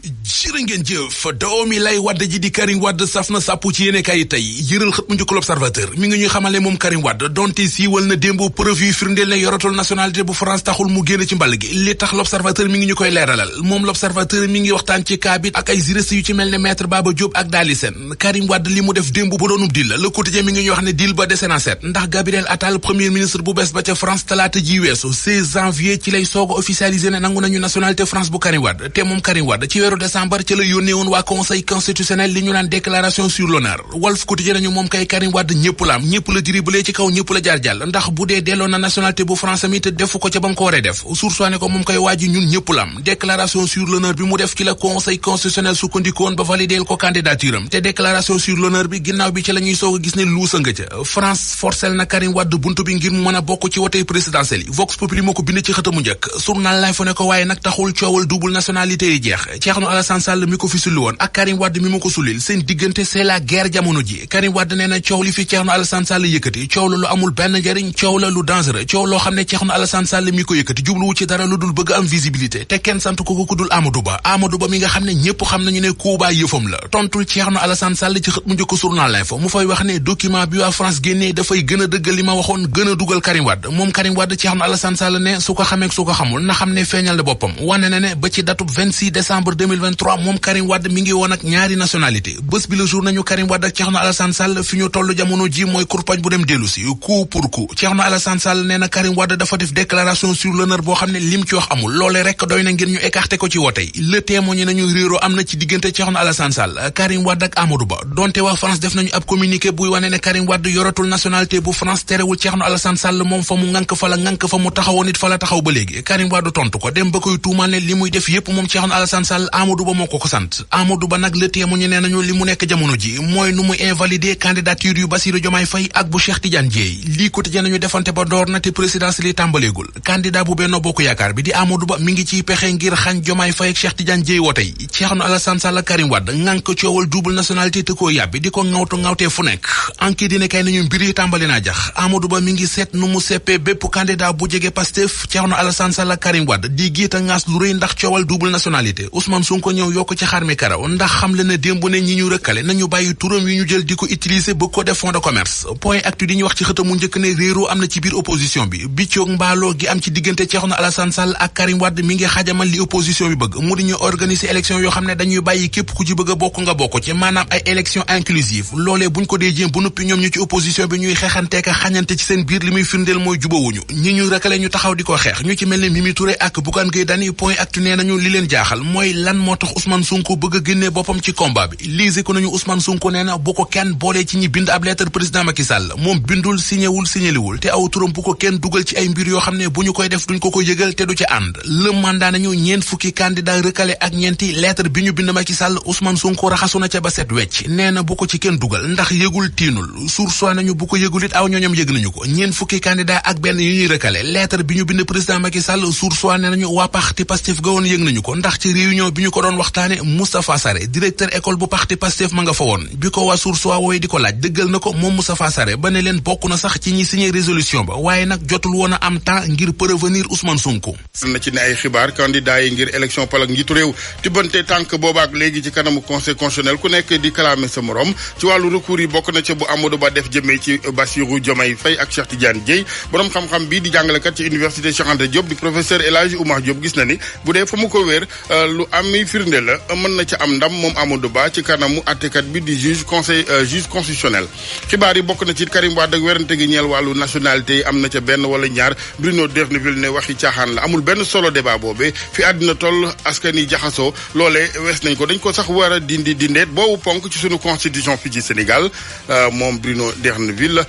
jërë ngeen jëf doomi lay Wade ji di Karim Wade saf na sàppu ci yéene kay tey yëral xët mu njëkk l'Observateur mi ngi ñuy xamale moom Karim Wade donte siiwal na démb preuve yu firndeel ne yoratul nationalité bu France taxul mu génn ci mball gi li tax l'Observateur mi ngi ñu koy leeralal moom l'Observateur mi ngi waxtaan ci cas bi ak ay juriste yu ci mel ne maître Baba Diop ak Dali Sène Karim Wade li mu def démb bu doonub dil la Le Quotidien mi ngi ñuy wax ne dil ba dese na seet ndax Gabriel Attal premier ministre bu bees ba ca France talaata ji weesu 16 janvier ci lay soog a officialisé ne nangu nañu nationalité France bu Karim Wade te moom Karim Wade ci weeru décembre ci la yónnee woon waa conseil constitutionnel li ñu naan déclaration sur l'honneur Walf Quotidien nañu moom kay Karim Wade ñëpp la am ñëpp la dribblé ci kaw ñëpp la jaar jàll ndax bu dee delloo na nationalité bu France mi te defu ko ca ba mu ko waree def sursoine ko moom kay waa ji ñun ñëpp la am déclaration sur l'honneur bi mu def ci la conseil constitutionnel sukkandikoon ba valideel ko candidature am te déclaration sur l'honneur bi ginnaaw bi ci la ñuy soog a gis ne luusa nga ca France forcel na Karim Wade buntu bi ngir mu mën a bokk ci wotey présidentielle yi Vox Populi moo ko bind ci xëtamu njëkk journal lay fa ne ko waaye nag taxul coowal double nationalité yi jeex Thierno Alassane Sall mi ko fi sulli woon ak Karim Wade mi mu ko sullil seen diggante c'est la guerre jamono ji Karim Wade nee na coow li fi Thierno Alassane Sall yëkkati coow la lu amul benn njariñ coow la lu dangereux coow loo xam ne Thierno Alassane Sall mi ko yëkkati jubluwu ci dara lu dul bëgg am visibilité te kenn sant ko ku dul Amadou Ba mi nga xam ne ñépp xam nañu ne Kuuba yëfam la tontul Thierno Alassane Sall ci xët mu njëkk journal L'Info mu fay wax ne document bi waa France génnee dafay gën a dëggal li ma waxoon gën a dugal Karim Wade moom Karim Wade Thierno Alassane Sall ne su ko xamee su ko xamul na xam ne feeñal na boppam wane na ne ba ci datub 26 décembre 2023 moom Karim Wade mi ngi woon ak ñaari nationalité bés bi le jour nañu Karim Wade ak Thierno Alassane Sall fi ñu toll jamono ji mooy kurpañ bu dem dellu si coup pour coup Thierno Alassane Sall nee na Karim Wade dafa def déclaration sur l'honneur boo xam ne lim ci wax amul loole rek doy na ngir ñu écarté ko ci wotey le témoigné nañu réeroo am na ci diggante Thierno Alassane Sall Karim Wade ak Amadou Ba donte waa France def nañu ab communiqué buy wane ne Karim Wade yoratul nationalité bu France terewul Thierno Alassane Sall moom fa mu ngànk fa la ngànk fa mu taxawoon it fa la taxaw ba léegi Karim Wade tontu ko dem ba koy tuumal ne li muy def yépp moom Thierno Alassane Sall Amadou Ba moo ko sant Amadou Ba nag le témoigné nee nañu li mu nekk jamono ji mooy nu muy invalider candidature yu Bassirou Diomaye Faye ak bu Cheikh Tidiane Dièye lii quotidien nañu defante ba door na te présidence li tàmbaleegul candidat bu Benno Bokk Yaakaar bi di Amadou Ba mi ngi ciy pexe ngir xañ Diomaye Faye ak Cheikh Tidiane Dièye wotey Thierno Alassane Sall Karim Wade ngànk coowal double nationalité te koo yàbbi di ko ŋawtee fu nekk enquête dina kay nañu mbir yi tàmbali naa jax Amadou Ba mi ngi seet nu mu seppee bépp candidat bu jege Pastef Thierno Alassane Sall Karim Wade di giita ngaas lu rëy ndax coowal double nationalité Ousmane Sonko ñëw yokk ci xar mi karaw ndax xam le na démb ne ñi ñu rëkkale nañu bàyyi turam yi ñu jël di ko utiliser bëgg ko def fond de commerce point actu di ñu wax ci xëtamu njëkk ne réeroo am na ci biir opposition bi biccoog mbaaloo gi am ci diggante Thierno Alassane Sall ak Karim Wade mi ngi xajamal li opposition bi bëgg mu di ñu organiser élection yoo xam ne dañuy bàyyi képp ku ci bëgg a bokk nga bokk ci maanaam ay élection inclusive loolee buñ ko dee jéem bu noppi ñoom ñu ci opposition bi ñuy xeexanteeka xañante ci seen biir li muy firndeel mooy jubawuñu ñi ñu rëkkale ñu taxaw di ko xeex ñu ci mel ne Mimi Touré ak Bougane Gueye Dany point actu nee nañu li leen jaaxal mooy lan moo tax Ousmane Sonko bëgg a génnee boppam ci combat bi lise ko nañu Ousmane Sonko nee na bu ko kenn boolee ci ñi bind ab lettre président Macky Sall moom bindul signaliwul te aw turam bu ko kenn dugal ci ay mbir yoo xam ne bu ñu koy def duñ ko yëgal te du ci ànd le mandat nañu ñeent fukki candidat recalé ak ñeenti lettre bi ñu bind Macky Sall Ousmane Sonko raxasu na ca ba set wecc nee na bu ko ci kenn dugal ndax yëgul tiinul source nañu bu ko yëgul it aw ñooñom yëg nañu ko ñeent fukki candidat ak benn yu ñuy recalé lettre bi ñu bind président Macky Sall source ne nañu waa parti Pastef ga woon yëg nañu ko ndax ci réunion bi ñu ko doon waxtaane Moustapha Sarré directeur école bu parti Pastef ma nga fa woon bi ko waa source wooy di ko laaj dëggal na ko moom Moustapha Sarré ba ne leen bokk na sax ci ñi signé résolution ba waaye nag jotul woon a am temps ngir prévenir Ousmane Sonko. am na ci ne ay xibaar candidat yi ngir élection palak njiitu réew tibbante tànk boobaak léegi ci kanamu conseil constitutionnel ku nekk di kalaame sa morom ci wàllu recours yi bokk na ca bu Amadou Ba def jëmee ci Bassirou Diomaye Faye ak Cheikh Tidiane Dièye borom xam-xam bi di jàngalekat ci université Cheikh Anta Diop di professeur El Hadji Oumar Diop gis na ni bu dee fa mu ko wéer lu ami firnde la mën na ca am ndam moom Amadou Ba ci kanamu attekat bi di juge constitutionnel xibaar yi bokk na ci Karim Wade ak werante gi ñeel wàllu nationalité yi am na ca benn wala ñaar Bruno D'erneville ne waxi caaxaan la amul benn solo débat boobee fi àddina toll askan yi jaxasoo loolee wees nañ ko dañ ko sax war a dindeet boobu ponk ci sunu constitution fii ci Sénégal moom Bruno D'erneville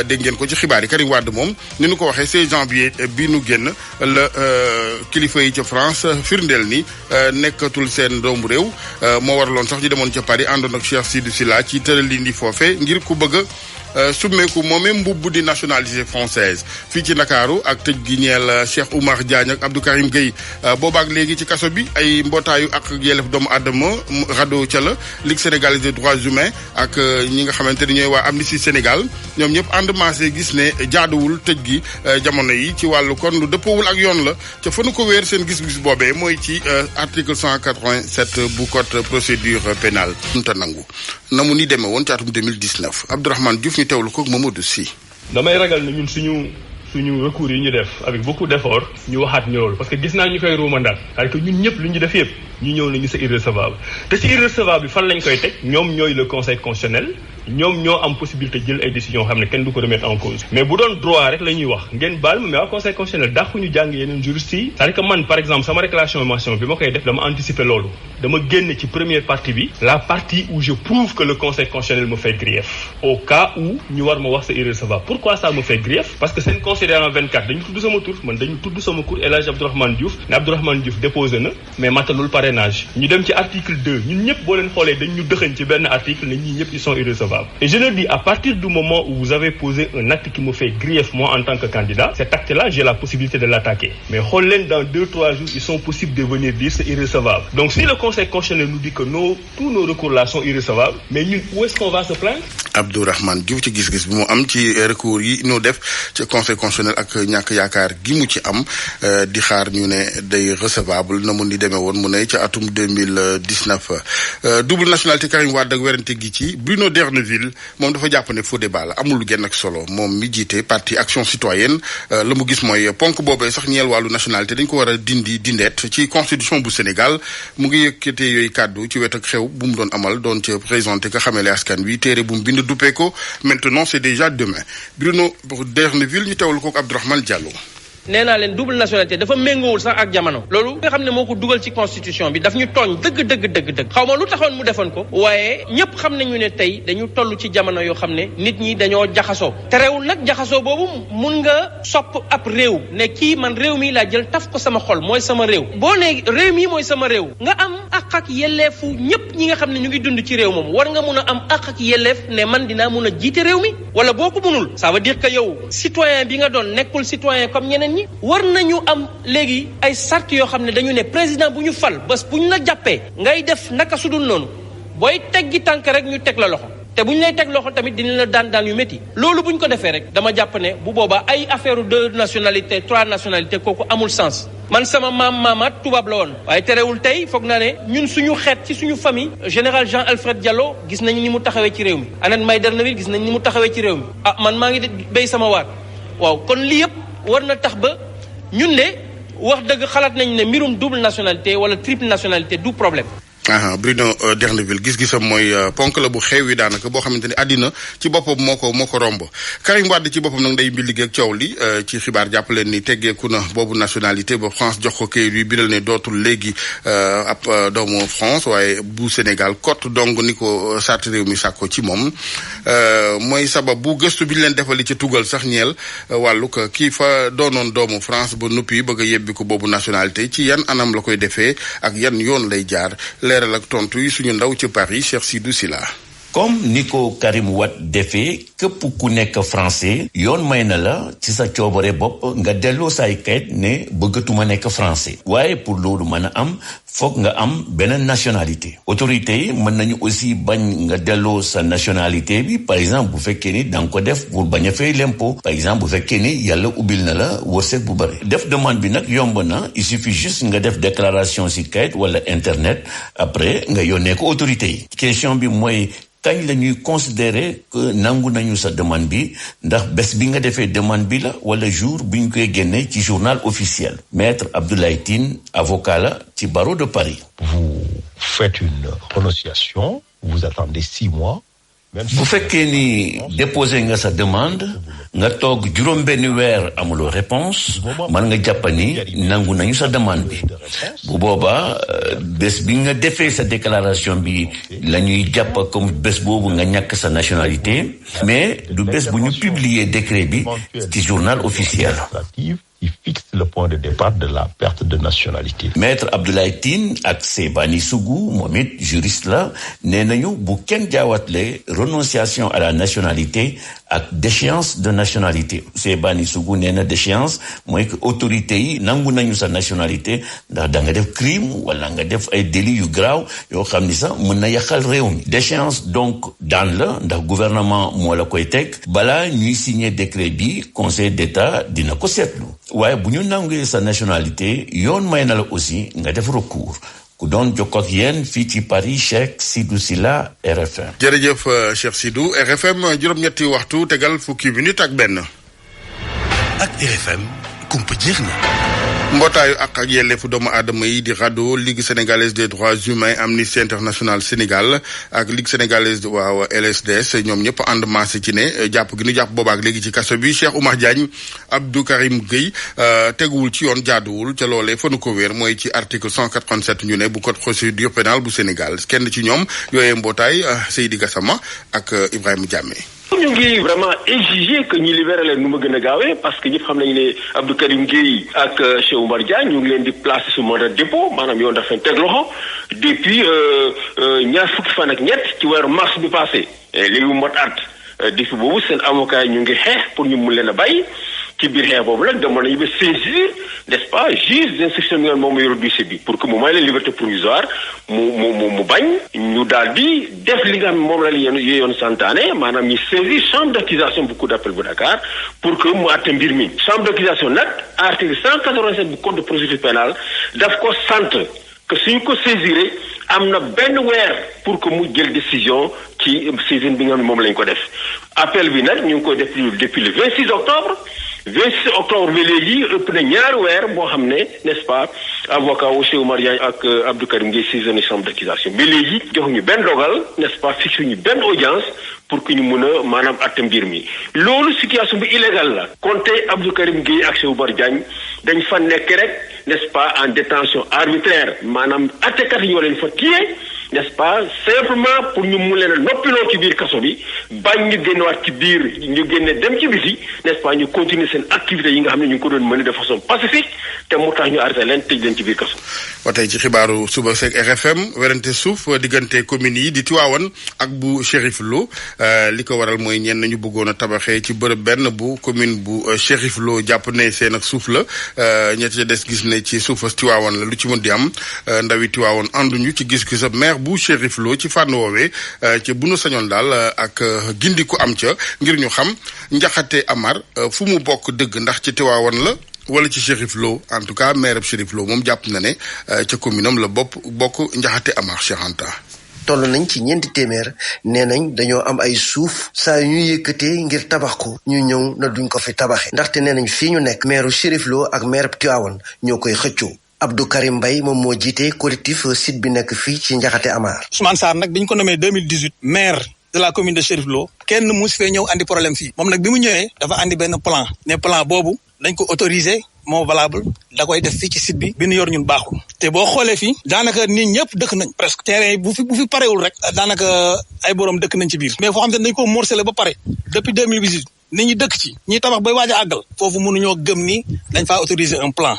dégg ngeen ko ci xibaar yi Karim Wade moom ni ñu ko waxee 16 janvier bi nu génn la kilifa yi ca France firndeel ni nekkatul seen doomu réew moo waraloon sax ñu demoon ca Paris àndoon ak Cheikh Sidou Sylla ci tëralin di foofe ngir ku bëgg summeeku moomee mbubb di nationalité française fii ci Ndakaaru ak tëj gi ñeel Cheikh Oumar Diagne ak Abdou Karim Gueye boobaak léegi ci kaso bi ay mbootaayu ak yelleef doomu aadama rado ca la Ligue sénégalaise des droits humains ak ñi nga xamante ni ñooy waa Amnesty Sénégal ñoom ñëpp ànd maasee gis ne jaaduwul tëj gi jamono yi ci wàllu kon lu dëppoowul ak yoon la ca fa nu ko wéer seen gis-gis boobee mooy ci article 187 bu code procédure pénale munta nangu na mu ni demee woon ci atum 2019 Abdourahmane Diouf ñu teewlu ko Mamadou Sy. damay ragal ne ñun suñu recours yi ñu def avec beaucoup d'efforts ñu waxaat ñu loolu parce que gis naa ñu koy ruumandaat c'est-à-dire que ñun ñëpp lu ñu def yëpp ñu ñëw nañu c'est irrecevable te ci irrecevable bi fan lañ koy teg ñoom ñooy le conseil constitutionnel ñoom ñoo am possibilité jël ay décisions xam ne kenn du ko remettre en cause mais bu doon droit rek la ñuy wax ngeen baal ma mais waa conseil constitutionnel dàqu ñu jàng yeneen juristes yi c'est-à-dire que man par exemple sama réclamation bi ma koy def dama anticiper loolu dama génn ci première partie bi la partie où je prouve que le conseil constitutionnel me fait grief au cas où ñu war ma wax c'est irrecevable pourquoi ça me fait grief parce que seen considérant 24 dañu tudd sama tur man dañu tudd sama cour El Hadj Abdourahmane Diouf ne Abdourahmane Diouf déposé na mais matalul parrainage ñu dem ci article 2 ñun ñëpp boo leen xoolee dañ ñu dëxañ ci benn article ne ñii ñëpp ils sont irrecevables et je leur dis à partir du moment où vous avez posé un acte qui me fait grief moi en tant que candidat cet acte-là j'ai la possibilité de l'attaquer mais xool leen dans 2-3 jours ils sont possibles de venir dire c'est irrecevable donc si le conseil constitutionnel nous dit que tous nos recours là sont irrecevables mais ñun où est-ce qu'on va se plaindre. Abdourahmane Diouf ci gis-gis bi mu am ci recours yi ñoo def ci conseil constitutionnel ak ñàkk yaakaar gi mu ci am di xaar ñu ne day recevable na mu ni demee woon mu ne ci atum 2019 double nationalité Karim Wade ak werante gi ci Bruno D'erneville moom dafa jàpp ne faux débat la amul genn ak solo moom mi jiite parti action citoyenne la mu gis mooy ponk boobee sax ñeel wàllu nationalité dañ ko war a dindeet ci constitution bu Sénégal mu ngi yëkkatee yooyu kàddu ci wet ak xew bu mu doon amal doon ca présenté ka xamele askan wi téere bu mu bind duppee ko maintenant c'est déjà demain Bruno D'erneville ñu teewal ko Abdourahmane Diallo. nee naa leen double nationalité dafa méngoowul sax ak jamono loolu nga xam ne moo ko dugal ci constitution bi daf ñu tooñ dëgg xaw ma lu taxoon mu defoon ko waaye ñëpp xam nañu ne tey dañu toll ci jamono yoo xam ne nit ñi dañoo jaxasoo terewul nag jaxasoo boobu mun nga sopp ab réew ne kii man réew mi laa jël taf ko sama xol mooy sama réew boo ne réew mi mooy sama réew nga am àq ak yelleefu ñëpp ñi nga xam ne ñu ngi dund ci réew moom war nga mun a am àq ak yelleef ne man dinaa mun a jiite réew mi wala boo ko munul ça veut dire que yow citoyen bi nga doon nekkul citoyen comme ñeneen war nañu am léegi ay sart yoo xam ne dañu ne président bu ñu fal bés bu ñu la jàppee ngay def naka sudul noonu booy teggi tànk rek ñu teg la loxo te bu ñu lay teg loxo tamit dinañ la daan yu métti loolu bu ñu ko defee rek dama jàpp ne bu boobaa ay affaire 2 nationalités 3 nationalités kooku amul sens man sama maamaat tubaab la woon waaye terewul tey foog naa ne ñun suñu xeet ci suñu famille général Jean Alfred Diallo gis nañu ni mu taxawee ci réew mi Annette Maï D'erneville gis nañu ni mu taxawee ci réew mi man maa ngi béy sama waat waaw kon lii yëpp war na tax ba ñun de wax dëgg xalaat nañu ne mbirum double nationalité wala triple nationalité du problème. Bruno D'erneville gis-gisam mooy ponk la bu xew wi daanaka boo xamante ni àddina ci boppam moo ko romb Karim Wade ci boppam nag day mbi liggéey ak coow li ci xibaar jàpp leen ni teggeeku na boobu nationalité ba France jox ko kayit yi biral ne dootul léegi ab doomu France waaye bu Sénégal cote donc ni ko sart réew mi sàkko ci moom mooy sabab bu gëstu bi ñu leen defali ci tugal sax ñeel wàllu ko kii fa doonoon doomu France ba noppi bëgg a yebbi ko boobu nationalité ci yan anam la koy defee ak yan yoon lay jaar leeral ak tontu yi suñu ndaw ci Paris Cheikh Sidou Sila. comme ni ko Karim Wade defee képp ku nekk français yoon may na la ci sa coobare bopp nga delloo say kayit ne bëggatuma nekk français waaye pour loolu mën a am foog nga am beneen nationalité autorité yi mën nañu aussi bañ nga delloo sa nationalité bi par exemple bu fekkee ni da nga ko def pour bañ a fay l'impôt par exemple bu fekkee ni yàlla ubbil na la wërsëg bu bëri def demande bi nag yomb na il suffit juste nga def déclaration ci kayit wala internet après nga yónnee ko autorité yi question bi mooy kañ la ñuy considérer que nangu nañu sa demande bi ndax bés bi nga defee demande bi la wala jour bi ñu koy génnee ci journal officiel maître Abdoulaye Tine avocat la ci barreau de Paris. Vous faites une renonciation, vous attendez 6 mois. bu fekkee ni déposé nga sa demande nga toog juróom-benni weer amuloo réponse man nga jàpp ni nangu nañu sa demande bi bu boobaa bés bi nga defee sa déclaration bi la ñuy jàpp comme bés boobu nga ñàkk sa nationalité mais du bés bu ñu publier décret bi ci journal officiel. qui fixe le point de départ de la perte de nationalité. Maître Abdoulaye Tine ak Sebani Sougou moom it juriste la nee nañu bu kenn jaawatle renonciation à la nationalité ak déchéance de nationalité. Sebani Sougou nee na déchéance mooy que autorités yi nangu nañu sa nationalité ndax da nga def crime wala nga def ay délits yu graaw yoo xam ni sax mën na yàqal réew mi. Déchéance donc daan la ndax gouvernement moo la koy teg balaa ñuy signer décret bi conseil d'état dina ko seetlu waaye bu ñu nangulee sa nationalité yoon may na la aussi nga def recours. ku doon jokkoo ak yéen fii ci Paris Cheikh Sidou Silla RFM. jërëjëf Cheikh Sidou RFM juróom-ñetti waxtu tegal fukki minute ak benn. ak RFM kumpa jeex na. mbootaayu ak yelleefu doomu aadama yi di RADDHO Ligue sénégalaise des droits humains Amnesty International Sénégal ak Ligue sénégalaise waaw LSDS ñoom ñëpp ànd maase ci ne jàpp gi ñu jàpp boobaak léegi ci kaso bi Cheikh Oumar Diagne Abdou Karim Gueye teguwul ci yoon jaaduwul ca loolee fa nu ko wéer mooy ci article 187 ñu ne bu code procédure pénale bu Sénégal kenn ci ñoom yooyee mbootaay Seydi Gassama ak Ibrahima Diamé. ñu ngi vraiment exiger que ñu libéré leen nu ma gën a gaawee parce que ñëpp xam nañu ne Abdou Karim Gueye ak Cheikh Oumar Diagne ñu ngi leen di placer sous mandat de dépôt maanaam yoon dafa teg loxo depuis ñaar fukki fan ak ñett ci weeru mars bi passé léegi mu mot at depuis boobu seen avocat ñu ngi xeex pour ñu mun leen a bàyyi ci biir xeex boobu nag demoon nañu ba saisir n'est-ce pas juge d'instruction bi nga moom yor dossier bi pour que mu may leen liberté provisoire mu bañ ñu daal di def li nga xam ne moom la yoon santaane maanaam ñu saisir chambre d'accusation bu cour d'appel bu Dakar pour que mu àtte mbir mi. chambre d'accusation nag article 187 bu code de procédure pénale daf ko sant que suñ ko saisiré am na benn weer pour que mu jël décision ci saisine bi nga xam ne moom lañ ko def appel bi nag ñu ngi koy def depuis le 26 octobre. 26 octobre bi léegi ëpp na ñaari weer boo xam ne n'est-ce pas avocat wu Cheikh Oumar Diagne ak Abdou Karim Gueye saisonné chambre d'accusation bi léegi joxuñu benn dogal n'est-ce pas fixuñu benn audience pour que ñu mun a maanaam atte mbir mi loolu situation bi illégale la kon tey Abdou Karim Gueye ak Cheikh Oumar Diagne dañ fa nekk rek n'est-ce pas en détention arbitraire maanaam attekat yi ñoo leen fa téye n'est-ce pas simplement pour ñu mun leen a noppiloo ci biir kaso bi bañ ñu génnewaat ci biir ñu génne dem ci biti n'est-ce pas ñu continuer seen activités yi nga xam ne ñu ngi ko doon mener de façon pacifique te mu tax ñu arrêté leen tëj leen ci biir kaso. ba tey ci xibaaru suba seeg RFM werante suuf diggante communes yi di Tivaouane ak bu Chérif Lo li ko waral mooy ñenn ñu bëggoon a tabaxee ci bërëb benn bu commune bu Chérif Lo jàpp ne seen ak suuf la ñett ca des gis ne ci suufas Tivaouane la lu ci mën di am ndawi Tivaouane ànduñu ci gis-gis ab maire bu Chérif Lo ci fànn woowee ci bu nu sañoon daal ak gindiku am ca ngir ñu xam Njaxate Amar fu mu bokk dëgg ndax ci Tivaouane la wala ci Chérif Lo en tout cas maire ab Chérif Lo moom jàpp na ne ca commune am la bokk Njaxate Amar Cheikh Anta. toll nañ ci ñeenti téeméer nee nañ dañoo am ay suuf saa yu ñuy yëkkatee ngir tabax ko ñu ñëw na duñ ko fi tabaxe ndaxte nee nañ fii ñu nekk maire Chérif Lo ak maire Tivaouane ñoo koy xëccoo. Abdou Karim Mbaye moom moo jiite collectif site bi nekk fii ci Njaxate Amar. Ousmane Sarr nag biñ ko nommé 2018 maire de la commune de Chérif Lo kenn musu fee ñëw andi problème fii moom nag bi mu ñëwee dafa andi benn plan ne plan boobu dañ ko autorisé moo valable da koy def fii ci site bi nu yor ñun baaxul te boo xoolee fii daanaka nit ñëpp dëkk nañ presque terrain yi bu fi parewul rek daanaka ay borom dëkk nañ ci biir mais foo xam te ne dañ ko morcelé ba pare depuis 2018 nit ñi dëkk ci ñi tabax bay waaj a àggal foofu mënuñoo gëm ni dañ faa autoriser un plan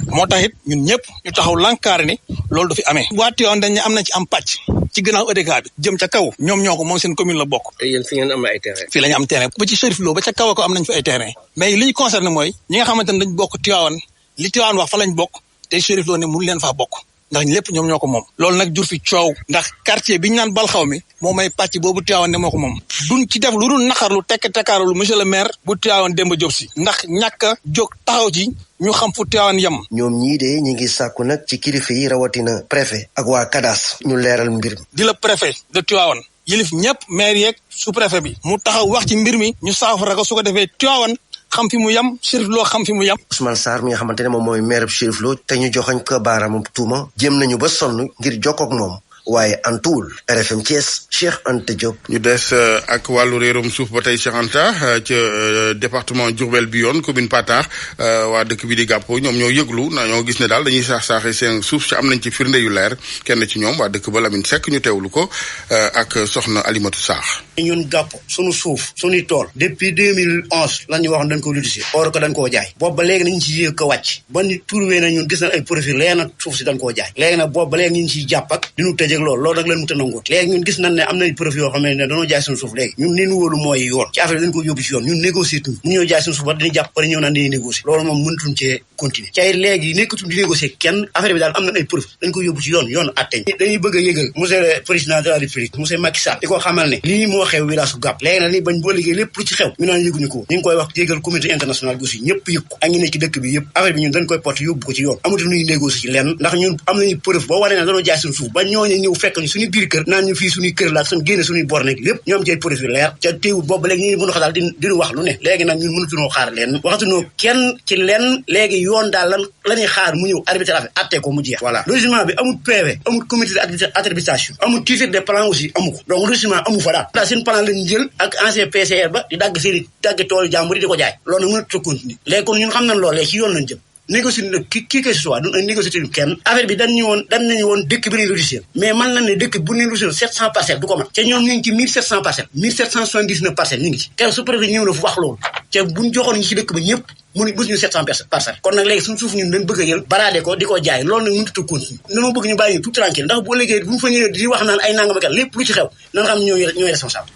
moo tax it ñun ñëpp ñu taxaw lankaare ni loolu du fi amee waa Tivaouane dañ ne am nañ ci am pàcc ci gannaaw EDK bi jëm ca kaw ñoom ñoo ko moom seen commune la bokk. te yéen fi ngeen am ay terrain. fii la ñu am terrain ba ci Chérif Lo ba ca kaw ko am nañ fi ay terrain mais li ñu concerné mooy ñi nga xamante ne dañ bokk Tivaouane li Tivaouane wax fa lañ bokk te Chérif Lo ne mënu leen faa bokk ndax lépp ñoom ñoo ko moom loolu nag jur fi coow ndax quartier bi ñu naan Balxaw mi moo may pàcc boobu Tivaouane ne moo ko moom duñ ci def lu dul naqarlu tekkaarlu monsieur le maire bu Tivaouane Demba Diop Sy ndax ñàkk a jóg taxaw ci ñu xam fu Tivaouane yem. ñoom ñii de ñi ngi sàkku nag ci kilifa yi rawatina préfet ak waa CADAS ñu leeral mbir mi. di la préfet de Tivaouane yilif ñëpp maire yeeg sous préfet bi mu taxaw wax ci mbir mi ñu saafara ko su ko defee Tivaouane xam fi mu yem Chérif Lo xam fi mu yem. Ousmane Sarr mi nga xamante ne moom mooy maire bu Chérif Lo te ñu joxañ ko baaraamu tuuma jéem nañu ba sonn ngir jokkoog moom waaye antuwul. RFM Thiès Cheikh Anta Diop. ñu des ak wàllu réerum suuf ba tey Cheikh Anta ca département Diourbel bi yoon commune Patar waa dëkk bi di Gàppo ñoom ñoo yëglu na ñoo gis ne daal dañuy saax-saaxe seen suuf si am nañ ci firnde yu leer kenn ci ñoom waa dëkk ba Lamine Seck ñu teewlu ko ak soxna Alimatu Saax. ñun Gàppo sunu suuf sunuy tool depuis 2011 la ñu waxoon dañ ko lotissé or que dañ koo jaay boobu ba léegi nañ ci yéeg ko wàcc ba ni trouvé na ñun gis nañ ay profil léegi nag suuf si dañ koo jaay léegi nag boobu ba léegi ñu ciy jàpp ak di ñu tëj ak loolu nag lañ mënta nangoo léegi ñun gis nañ ne am nañ preuve yoo xam ne dañoo jaay suñu suuf léegi ñun ni ñu wóolu mooy yoon ci affaire bi dañ ko yóbbu ci yoon ñun négocier tuñ mu ñëw jaay suñu suuf ba dañuy jàpp pare ñëw naan dañuy négocier loolu moom mënatuñ cee continuer cay léegi nekkatuñ di négocier kenn affaire bi daal am nañ ay preuve dañ ko yóbbu ci yoon atteñ dañuy bëgg a yëgal monsieur le président de la république monsieur Macky Sall di ko xamal ne lii moo xew village su Gap léegi nag li bañ boo liggéey lépp lu ci xew ñu naan yëguñu ko ñu ngi koy wax yëgal communauté internationale bi aussi ñëpp yëg ko ak ñi ne ci dëkk bi yëpp affaire bi ñun dañ koy porte yóbbu ko ci yoon amatu nuy négocier ci lenn ndax ñun am nañu preuve boo waree ne dañoo jaay suñu suuf ba ñooñu ñëw fekk ñu suñu biir kër naan ñu fii suñuy kër la ak suñu génne suñuy bor nekk lépp ñoom ci ay preuve yu leer ca teewul boobu léegi ñu mënu xa daal diñu wax lu ne léegi nag ñun mënatunoo xaar lenn waxatunoo kenn ci lenn léegi yoon daal la ñuy xaar mu ñëw arbitre affaire atte ko mu jeex voilà logement bi amul PV amul comité d'attribution amul titre de plan aussi amu ko donc logement amu fa daal seen plan lañu jël ak ancien PCR ba di dagg seeni dagg toolu jàmbur yi di ko jaay loolu nag mënatu continuer léegi kon ñun xam nañ loolu léegi ci yoon lañ jëm négocier nag kii que ce soit duñ négocier kenn affaire bi dañ nañu woon dëkk bi lañ logiciel mais man na ne dëkk bu ne logiciel 700 parcelles du ko mat te ñoom ñu ngi ci 1700 parcelles 1779 parcelles ñu ngi ci te su préfet ñëw na fu wax loolu te buñ joxoon ñi ci dëkk ba ñëpp mënuñ bës ñu 700 parcelles kon nag léegi suñu suuf ñun dañ bëgg a jël baraade ko di ko jaay loolu nag mënut a continuer dañoo bëgg ñu bàyyi ñu tout tranquille ndax boo léegi bu ñu fa ñëwee di wax naan ay nangamakat lépp lu ci xew nan xam ñooy responsable.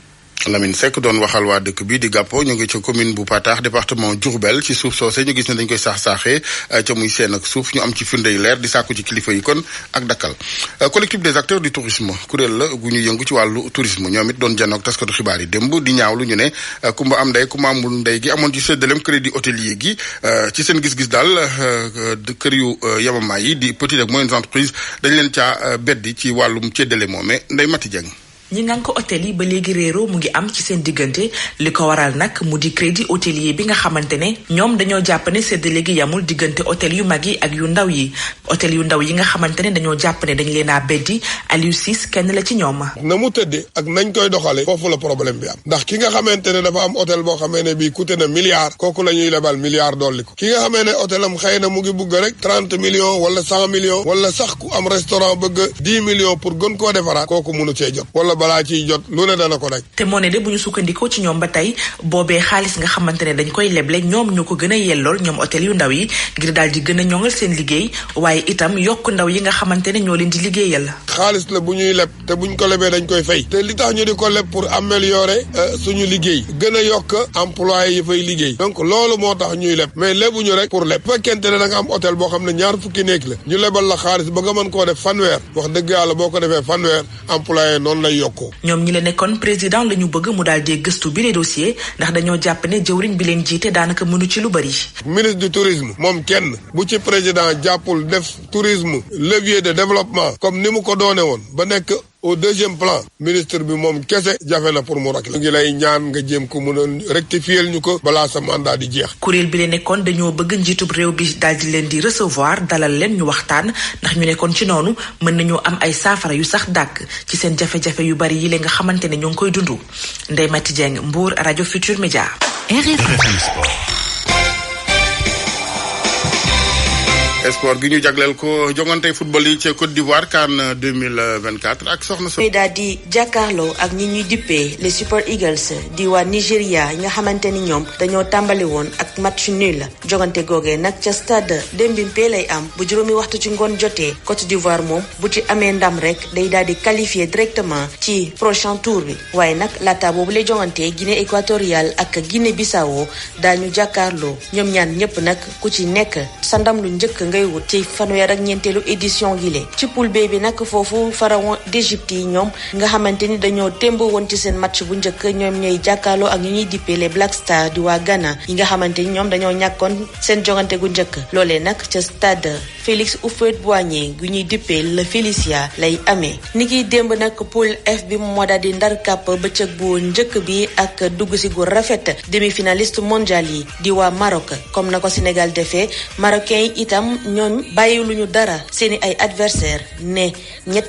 Lamine Seck doon waxal waa dëkk bi di Gàppo ñu ngi ci commune bu Patax département Diourbel ci suuf soosé ñu gis ne dañ koy saax-saaxee ca muy seen ak suuf ñu am ci firnde yu leer di sàkku ci kilifa yi kon ak dakkal collectif des acteurs du tourisme kuréel la gu ñu yëngu ci wàllu tourisme ñoom it doon janoog taskatu xibaar yi démb di ñaawlu ñu ne kumba am ndey kumba amul ndey gi amoon ci séddaleem crédit hôtelier gi ci seen gis-gis daal kër yu yamamaay yi di petites ak moyennes entreprises dañ leen caa beddi ci wàllum séddale moome Ndeye Mati Dieng ñi ngan ko hôtel yi ba léegi réeroo mu ngi am ci seen diggante li ko waral nag mu di crédit hôtelier bi nga xamante ne ñoom dañoo jàpp ne séddale gi yamul diggante hôtel yu mag yi ak yu ndaw yi hôtel yu ndaw yi nga xamante ne dañoo jàpp ne dañ leen a beddi Aliou Ciss kenn la ci ñoom. na mu tëddee ak nañ koy doxale foofu la problème bi am ndax ki nga xamante ne dafa am hôtel boo xamee ne bii coûté na milliard kooku la ñuy lebal milliard dolli ko ki nga xamee ne hôtel am xëy na mu ngi bugg rek 30 millions wala 100 millions wala sax ku am restaurant bëgg 10 millions pour gën koo defaraat kooku mënu cee jot wala balaa ciy jot lu ne dana ko rek. te moo ne de bu ñu sukkandikoo ci ñoom ba tey boobee xaalis nga xamante ne dañ koy leble ñoom ñoo ko gën a yellool ñoom hôtel yu ndaw yi ngir daal di gën a ñoŋal seen liggéey waaye itam yokk ndaw yi nga xamante ne ñoo leen di liggéeyal. xaalis la bu ñuy leb te buñ ko lebee dañ koy fay te li tax ñu di ko leb pour améliorer suñu liggéey gën a yokk employé yi fay liggéey donc loolu moo tax ñuy leb mais lebuñu rek pour leb fekkente ne da nga am hôtel boo xam ne ñaar fukki néeg la ñu lebal la xaalis ba nga mën koo def fanweer wax dëgg yàlla boo ko defee fanweer employé noonu lay yokkoo. ñoom ñi la nekkoon président la ñu bëgg mu daal di gëstu bi les dossiers ndax dañoo jàpp ne jëwriñ bi leen jiite daanaka mënu ci lu bari. ministre du tourisme moom kenn bu ci président jàppul def tourisme levier de développement comme ni mu ko doone woon ba nekk au deuxième plan ministre bi moom kese jafe na pour mu rek la ngi lay ñaan nga jéem ko mën a rectifier ñu ko balaa sa mandat di jeex. kuréel bi leen nekkoon dañoo bëgg njiitub réew bi daal di leen di recevoir dalal leen ñu waxtaan ndax ñu nekkoon ci noonu mën nañoo am ay saafara yu sax dàkk ci seen jafe-jafe yu bari yi la nga xamante ne ñoo ngi koy dund. Ndeye Mati Dieng Mbour rajo Futur Média. sport gi ñu jagleel ko jongante football yi ci Côte d'Ivoire CAN 2024 ak soxna so daal di jàkkaarloo ak ñi ñuy dippee les Super Eagles di waa Nigéria yi nga xamante ni ñoom dañoo tàmbali woon ak match nul jongante googee nag ca stade Demba Diop lay am bu juróomi waxtu ci ngoon jotee Côte d'Ivoire moom bu ci amee ndam rek day daal di qualifier directement ci prochain tour bi waaye nag laata boobu lay jongante Guinée équatoriale ak Guinée Bissau daañu jàkkaarloo ñoom ñaan ñëpp nag ku ci nekk sa ndam lu njëkk ngay wut ci fanweer ak ñeenteelu édition gi le ci poule B bi nag foofu pharaon d'Égypte yi ñoom nga xamante ni dañoo témbo woon ci seen match bu njëkk ñoom ñooy jàkkaarloo ak ñu ñuy dippee les Black Stars di waa Ghana yi nga xamante ni ñoom dañoo ñàkkoon seen jogante gu njëkk loolee nag ca stade Félix Houphouët-Boigny gu ñuy dippee le Félicia lay amee ni kiy démb nag poule F bi moo daal di ndar kàpp bëccëg bu njëkk bi ak dugg si gu rafet demi-finaliste mondial yi di waa Maroc comme na ko Sénégal defee marocain yi itam ñoom bàyyiluñu dara seeni ay adversaire ne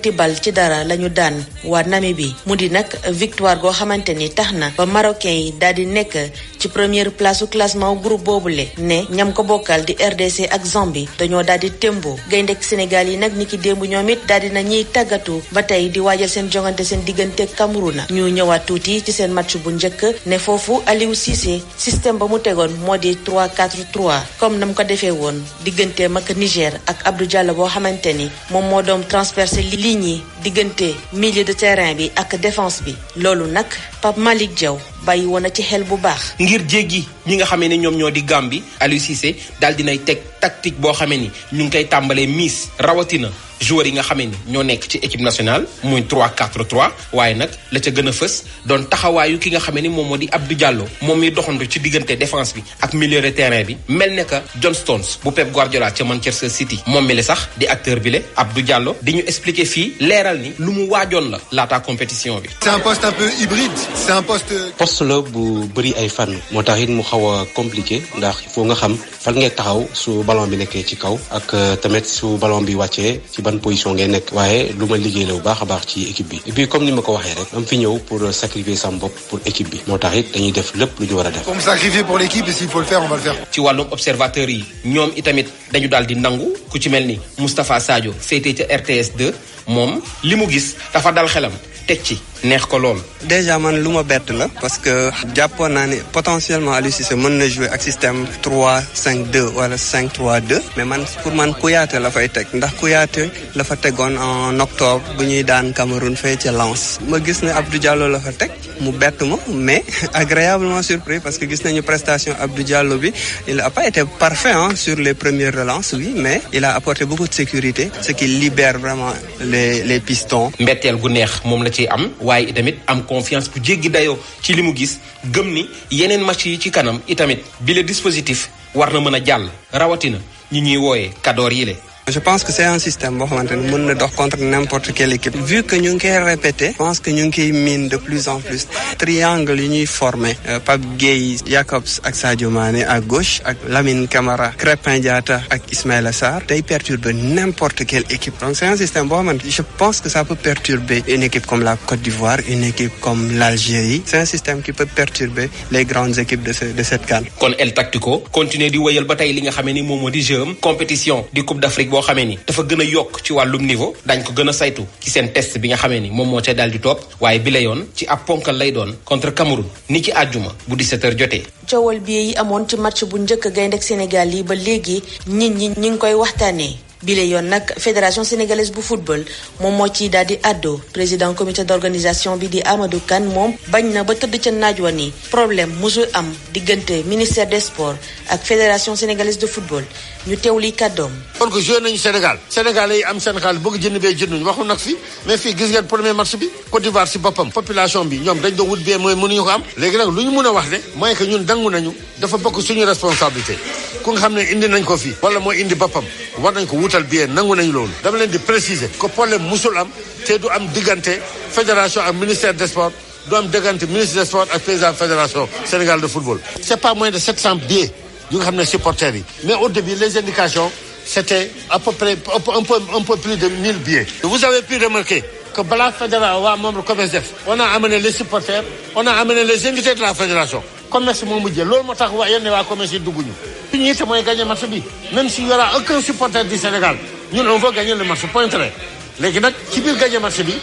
3-0 lañu daan waa Namibie mu di nag victoire goo xamante ni tax na ba marocain yi daal di nekk ci première place su classement groupe boobule ne ñam ko bokkal di RDC ak Zambie dañoo daal di témbo gayndek Sénégal yi nag ni ki démb ñoom it daal di na ñiy tàggatu ba tey di waajal seen jongante seen diggante Cameroun ñu ñëwaat tuuti ci seen match bu njëkk ne foofu Aliou Cissé système ba mu tegoon moo di 3-4-3 comme nam ko defee woon digganteem ak ak Niger ak Abdou Diallo boo xamante ni moom moo doon transpercer ligne yi diggante milieu de terrain bi ak défense bi loolu nag Pape Malick Diaw bàyyi woon na ci xel bu baax. ngir jéggi ñi nga xamee ne ñoom ñoo di Gambie Aliou Cissé daal dinay teg tactique boo xamee ni ñu ngi koy tàmbalee miis rawatina joueurs yi nga xamee ni ñoo nekk ci équipe nationale muy 3-4-3 waaye nag la ca gën a fës doon taxawaayu ki nga xamee ni moom moo di Abdou Diallo moom mi doxantu ci diggante défense bi ak milieu de terrain bi mel ne que John Stones bu Pep Guardiola ca Manchester City moom mi le sax di acteur bi le Abdou Diallo di ñu expliquer fii leeral ni lu mu waajoon la laataa compétition bi. C'est un poste un peu hybride, c'est un poste la bu bëri ay fànn moo tax it mu xaw a compliqué ndax il faut nga xam fan ngay taxaw su ballon bi nekkee ci kaw ak tamit su ballon bi wàccee ci ban position ngay nekk waaye lu ma liggéey la bu baax a baax ci équipe bi et puis comme ni ma ko waxee rek am fi ñëw pour sacrifier sama bopp pour équipe bi moo tax it dañuy def lépp lu ñu war a def. Pour me sacrifier pour l'équipe et s'il faut le faire on va le faire. ci wàllum observateur yi ñoom itamit dañu daal di nangu ku ci mel ni Moustapha Sadio féetee ca RTS 2 moom li mu gis dafa dal xelam teg ci neex ko lool. déjà man lu ma bett la parce que jàppoon naa ne potentiellement Aliou Cissé mën na jouer ak système 3-5-2 wala 5-3-2 mais pour man Kouyaté la fay teg ndax Kouyaté la fa tegoon en octobre bu ñuy daan Cameroun fee ca Lens ma gis ne Abdou Diallo la fa teg mu bett ma mais agréablement surpris parce que gis nañu prestation Abdou Diallo bi il a pas été parfait sur les premières relances oui mais il a apporté beaucoup de sécurité ce qui libère vraiment les pistons. mbetteel gu neex moom la ciy am waaye itamit am confiance bu jéggi dayoo ci li mu gis gëm ni yeneen match yi ci kanam itamit bi le dispositif war na mën a jàll rawatina ñi ñuy wooyee kadoor yi le. Je pense que c'est un système boo xamante ne mën na dox contre n'importe quelle équipe. Vu que ñu ngi koy répété, je pense que ñu ngi koy miin de plus en plus. Triangle yi ñuy formé Pape Gueye, Jacobs ak Sadio Mané à gauche ak Lamine Camara, Crépin Diatta ak Ismaïla Sarr day perturber n'importe quelle équipe. Donc c'est un système boo xamante je pense que ça peut perturber une équipe comme la Côte d'Ivoire, une équipe comme l'Algérie. C'est un système qui peut perturber les grandes équipes de cette CAN. Kon El Tactico continuer di wéyal ba tey li nga xamee ni moom moo di jeu compétition di Coupe d'Afrique boo xamee ni dafa gën a yokk ci wàllum niveau dañ ko gën a saytu ci seen test bi nga xamee ni moom moo ca daal di topp waaye bi la yoon ci ab ponkal lay doon contre Cameroun ni ci àjjuma bu 17h jotee. coowal bi yi amoon ci match bu njëkk gaynde ak Sénégal yi ba léegi nit ñi ñi ngi koy waxtaanee. bile yoon nag fédération sénégalaise bu football moom moo ciy daal di àddoo président comité d'organisation bi di Amadou Kane moom bañ na ba tëdd ca naaj wa ni problème musul am diggante ministère des sports ak fédération sénégalaise de football ñu teewli kàddoom. kon ko joué nañu Sénégal Sénégalais yi am seen xaalis bëgg jënd bee jënduñu waxu nag fi mais fii gis ngeen premier match bi Côte d'Ivoire si boppam population bi ñoom dañ doon wut bee mooy mënuñu ko am léegi nag lu ñu mën a wax ne mooy que ñun dangu nañu dafa bokk suñu responsabilité ku nga xam ne indi nañ ko fii wala mooy indi boppam war nañ ko wutal bien nangu nañu loolu dama leen di préciser que problème musul am te du am diggante fédération ak ministère des sports du am diggante ministre des sports ak président fédération Sénégal de football. c'est pas moins de 700 billets yu nga xam ne supporters yi mais au début les indications c'était à peu près un peu plus de 1000 billets. Vous avez pu remarquer que balaa fédération waa membre commerce def on a amené les supporters on a amené les invités de la fédération commerce moo mujjee loolu moo tax waa yenn waa commerce yi dugguñu li ñu yitte mooy gagner match bi même s'il y aura aucun supporter du Sénégal ñun on veut gagner le match point très léegi nag ci biir gagner match bi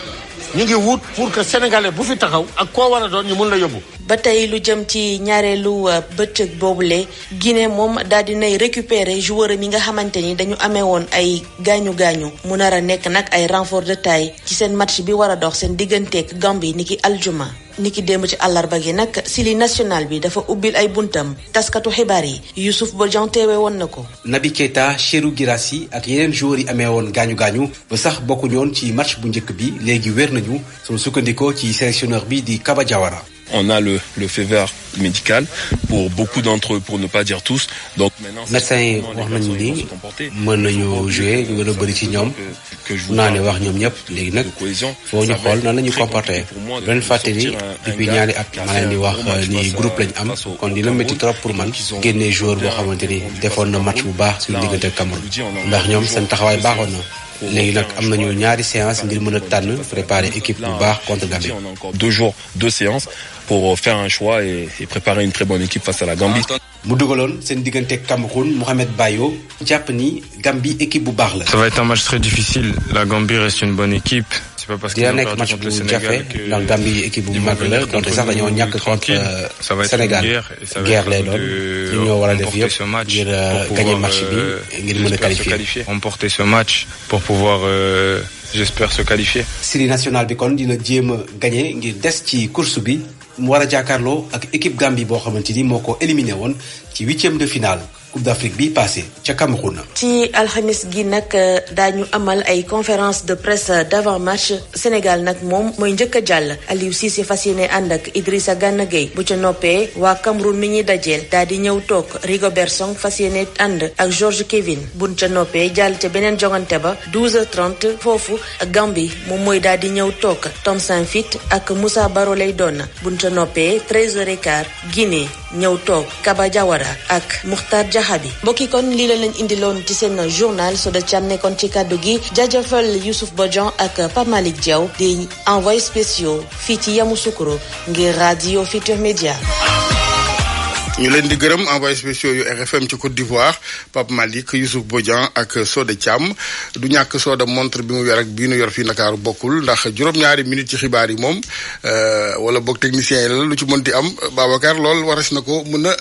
ñu ngi wut pour que sénégalais bu fi taxaw ak koo war a doon ñu mun la yóbbu. ba tey lu jëm ci ñaareelu bëccëg boobule Guinée moom daal di nay récupérer joueur mi nga xamante ni dañu amee woon ay gaañu mu nar a nekk nag ay renfort de taille ci seen match bi war a dox seen digganteeg Gambie niki aljuma. niki démb ci àllarba gi nag sili national bi dafa ubbil ay buntam taskatu xibaar yi Youssouf Bodian teewe woon na ko. Naby Keita Cheikhou Guirassy ak yeneen joueurs yi amee woon gaañu ba sax bokkuñu woon ci match bu njëkk bi léegi wér nañu sunu sukkandikoo ci sélectionneur bi di Kaba Diawara. On a le fait vert médical pour beaucoup d'entre eux, pour ne pas dire tous. Donc maintenant, médecin yi wax nañu ni mën nañu jouer ñu gën a bëri ci ñoom naa ne wax ñoom ñëpp léegi nag foo ñu xool nan la ñu comporté ren fàtte ni depuis ñaari at ma leen di wax ni groupe lañ am kon dina métti trop pour man génnee joueur boo xamante ni defoon na match bu baax suñu diggante ak Cameroun ndax ñoom seen taxawaay baaxoon na. léegi nag am nañu ñaari séance ngir mën a tànn préparer équipe bu baax contre Gambie. On a encore 2 jours, 2 séances pour faire un choix et préparer une très bonne équipe face à la Gambie. mu dugaloon seen diggante Cameroun Mohamed Bayo jàpp ni Gambie équipe bu baax la. Ça va être un match très difficile. La Gambie reste une bonne équipe. dina nekk match bu jafe ndax Gambie équipe bu mag la donte sax dañoo ñàkk contre Sénégal guerre lay doon ñu ñoo war a def yëpp ngir gagner match bi ngir mën a qualifier. Remporter ce match pour pouvoir j'espère se qualifier. série nationale bi kon dina jéem a gagner ngir des ci course bi mu war a jàkkaarloo ak équipe Gambie boo xamante ni moo ko éliminé woon ci 8e de finale Coupe d'Afrique bi passé ca Cameroun. ci alxamis gi nag daañu amal ay conférence de presse d'avant match Sénégal nag moom mooy njëkk a jàll Aliou Cissé fas yéene ànd ak Idrissa Gana Gueye bu ca noppee waa Cameroun mi ñuy dajeel daal di ñëw toog Rigobert Song fas yéene ànd ak George Kevin buñ ca noppee jàll ca beneen jongante ba 12h30 foofu Gambie moom mooy daal di ñëw toog Tom Saintfiet ak Moussa Baro lay doon buñ ca noppee 13h15 Guinée ñëw toog Kaba Diawara ak Mukhtar Jahabi mbokki kon lii la leen indiloon ci seen journal Soda Thiam nekkoon ci kàddu gi jaajëfal Youssouf Bodian ak Pape Malick Diaw di envoyé spéciaux fii ci Yamoussoukro ngir Radio Futur Média. ñu leen di gërëm envoyé spéciaux yu RFM ci Côte d'Ivoire Pape Malick Youssouf Bodian ak Soda Thiam du ñàkk Soda montre bi mu yor ak bii nu yor fii Ndakaaru bokkul ndax juróom-ñaari minutes ci xibaar yi moom wala boog technicien yi la lu ci mënti am Babacar lool waras na ko mën a